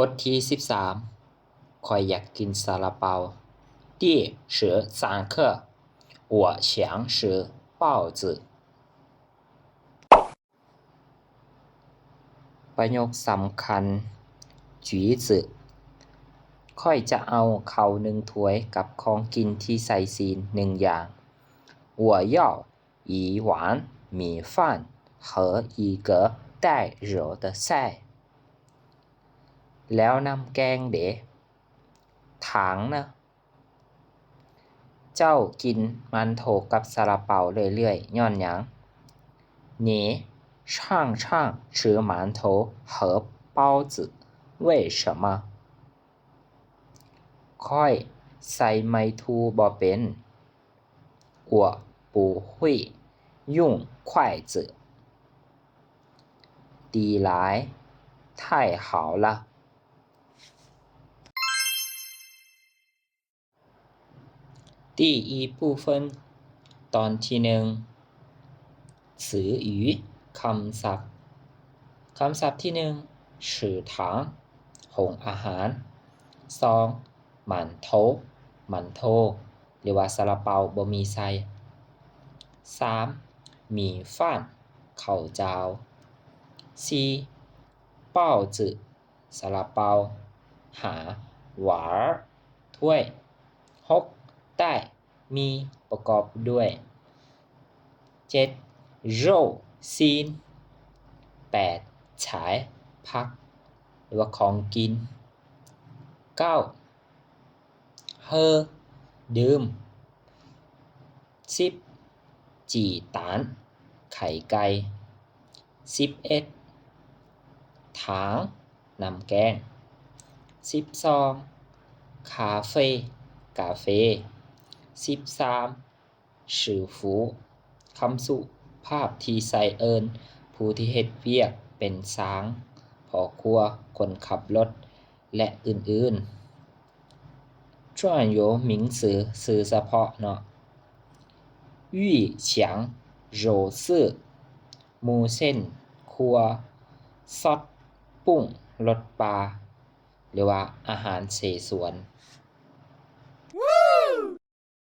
ບົດທີສິບສາມ ຂ້ອຍຢາກກິນຊາລາເປົາ. 第十三课 我想吃包子. ປະໂຫຍກສຳຄັນ 句子 ຂ້ອຍຈະເອົາເຂົ້າໜຶ່ງຖ້ວຍກັບຂອງກິນທີ່ໃສ່ຊີ້ນໜຶ່ງຢ່າງ. 我要一碗米饭和一个带肉的菜. ແລ້ວນ້ຳແກງເດ? 糖呢? ເຈົ້າກິນໝານໂທກັບຊາລາເປົາເລື້ອຍໆຍ້ອນຫຍັງ? 你常常吃馒头和包子，为什么? ຂ້ອຍໃຊ້ໄມ້ທູບໍ່ເປັນ. 我不会用筷子. ດີຫຼາຍ. 太好了. 第一部分 ຕອນທີໜຶ່ງ 词语 ຄຳສັບ. ຄຳສັບທີໜຶ່ງ 食堂 ໂຮງອາຫານ. ສອງ 馒头 ໝານໂທ ຫຼືວ່າຊາລາເປົາບໍ່ມີໄສ້. ສາມ 米饭 ເຂົ້າຈ້າວ. ສີ່ 包子 ຊາລາເປົາ. ຫ້າ 碗 ຖ້ວຍ. ຫົກ 带 ມີ ປະກອບດ້ວຍ. ເຈັດ 肉 ຊີ້ນ. ແປດ 菜 ຜັກ ຫຼືວ່າຂອງກິນ. ເກົ້າ ເຮີ ດື່ມ. ສິບ ຈີຕານ ໄຂ່ໄກ່. ສິບເອັດ 糖 ນ້ຳແກງ. ສິບສອງ 咖啡 ກາເຟ. ສິບສາມ 师傅 ຄຳສຸພາບທີ່ໃຊ້ເອີ້ນຜູ້ທີ່ເຮັດວຽກເປັນຊ່າງ, ພໍ່ຄົວ, ຄົນຂັບລົດ ແລະ ອື່ນໆ. 专有名词 ຊື່ສະເພາະເນາະ. 御墙肉丝 ໝູເສັ້ນຄົວ ຊອດປຸ້ງລົດປ່າ ຫຼືວ່າອາຫານເສສວນ.